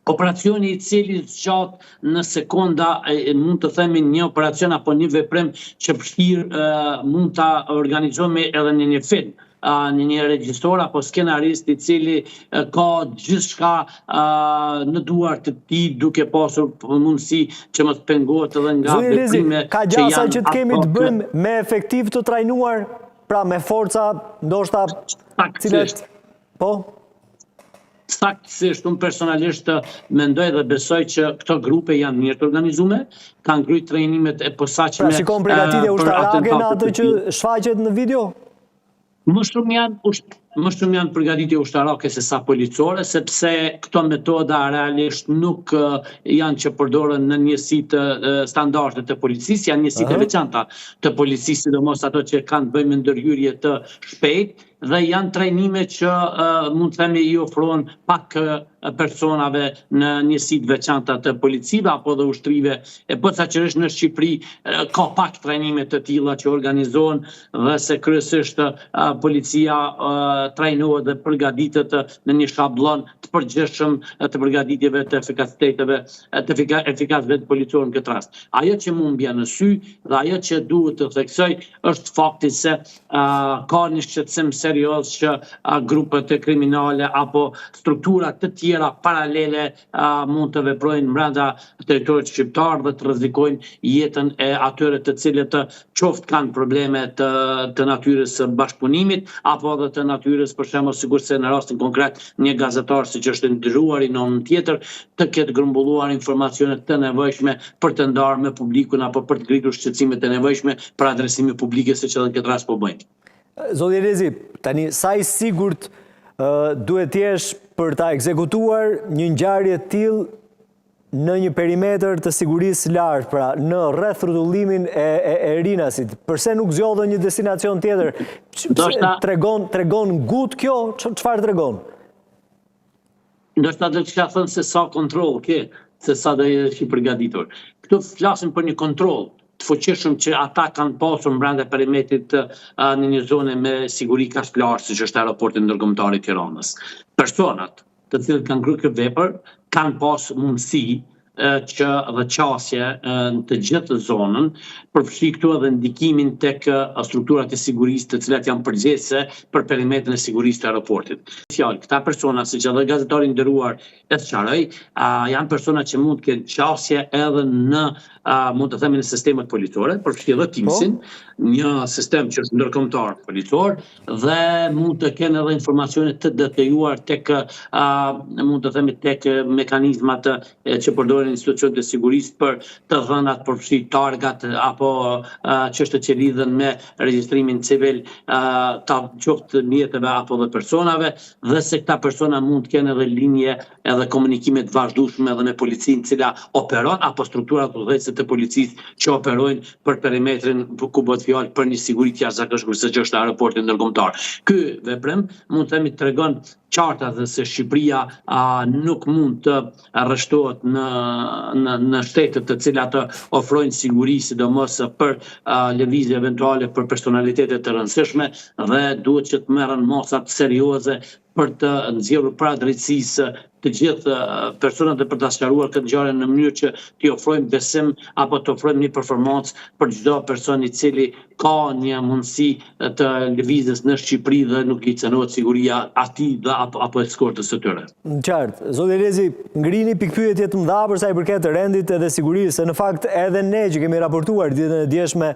Operacioni i cili zgjat në sekonda, mund të themi një operacion apo një veprim që vështirë mund ta organizojmë edhe në një film, në një regjisor apo skenarist i cili ka gjithçka në duar të tij duke pasur mundësi që mos pengohet edhe nga veprime që janë. Ka gjasa që të kemi të bëjmë me efektivë të trajnuar, pra me forca ndoshta cilat po? Saktësisht, unë personalisht mendoj dhe besoj që këto grupe janë mirë të organizume, kanë kryer trajnimet e posaçme. Pra shikon përgatitje ushtarake në atë që shfaqet në video? Më shumë janë më shumë janë përgatitje ushtarake se sa policore, sepse këto metoda realisht nuk janë që përdoren në njësitë standarde të policisë, janë njësitë e veçanta të policisë, sidomos ato që kanë të bëjnë me ndërhyrje të shpejtë, dhe janë trajnime që mund të themi i ofrohen pak personave në njësitë e veçanta të policive apo dhe ushtrive, e posaçërisht në Shqipëri ka pak trajnime të tilla që organizohen dhe se kryesisht policia trajnohet dhe përgatitet në një shabllon të përgjithshëm të përgatitjeve të efikasiteteve të efikasitetit policor në këtë rast. Ajo që mu më bie në sy dhe ajo që duhet të theksoj është fakti se ka një shqetësim serioz që grupet kriminale apo struktura të tjera paralele mund të veprojnë brenda territorit shqiptar dhe të rrezikojnë jetën e atyre të cilët qoftë kanë probleme të të natyrës së bashkëpunimit apo edhe të natyrës për shembull sikurse në rastin konkret një gazetar siç është i nderuari në anën tjetër të ketë grumbulluar informacione të nevojshme për të ndarë me publikun apo për të ngritur shqetësimet e nevojshme për adresime publike siç edhe në këtë rast po bëjnë. Zoti Elezi, tani sa i sigurt duhet të jesh për ta ekzekutuar një ngjarje të tillë në një perimetër të sigurisë së lartë, pra në rrethrrotullimin e, e, e Rinasit. Përse nuk zgjodhën një destinacion tjetër? Ndoshta tregon tregon ngut kjo, çfarë tregon? Ndoshta do të kisha thënë se sa kontroll ke, se sa do jesh i përgatitur. Këtu flasim për një kontroll të fuqishëm që ata kanë pasur brenda perimetrit në një zonë me siguri kaq të lartë siç është aeroporti ndërkombëtar i Tiranës. Personat të cilët kanë kryer këtë vepër kanë pas mundësi që dhe qasje në të gjithë zonën, përfshi këtu edhe ndikimin tek strukturat e sigurisë të cilat janë përgjegjëse për perimetrin e sigurisë të aeroportit. Fjalë, këta persona, siç edhe gazetari i nderuar e sqaroi, janë persona që mund të kenë qasje edhe në mund të themi në sistemet policore, përfshi edhe TIMS-in, po. një sistem që është ndërkombëtar policor, dhe mund të kenë edhe informacione të detajuar tek mund të themi tek mekanizmat që përdoren institucionet e sigurisë për të dhënat përfshi targat apo çështjet që lidhen me regjistrimin civil ta qoftë mjeteve apo dhe personave dhe se këta persona mund të kenë edhe linje edhe komunikime të vazhdueshme edhe me policinë cila operon apo strukturat udhëheqëse të policisë që operojnë për perimetrin ku bëhet fjalë për një siguri të jashtëzakonshme siç është aeroporti ndërkombëtar. Ky veprim mund të themi tregon qartë se Shqipëria a, nuk mund të rreshtohet në në në shtetet të cilat ofrojnë siguri sidomos për a, lëvizje eventuale për personalitete të rëndësishme dhe duhet që të merren masat serioze për të nxjerrur para drejtësisë të gjithë personat dhe për ta sqaruar këtë ngjarje në mënyrë që t'i ofrojmë besim apo të ofrojmë një performancë për çdo person i cili ka një mundësi të lëvizjes në Shqipëri dhe nuk i cenohet siguria atij dhe apo, apo eskortës së tyre. Qartë. Zoti Elezi, ngrini pikëpyetje të mëdha për sa i përket rendit edhe sigurisë, se në fakt edhe ne që kemi raportuar ditën e djeshme.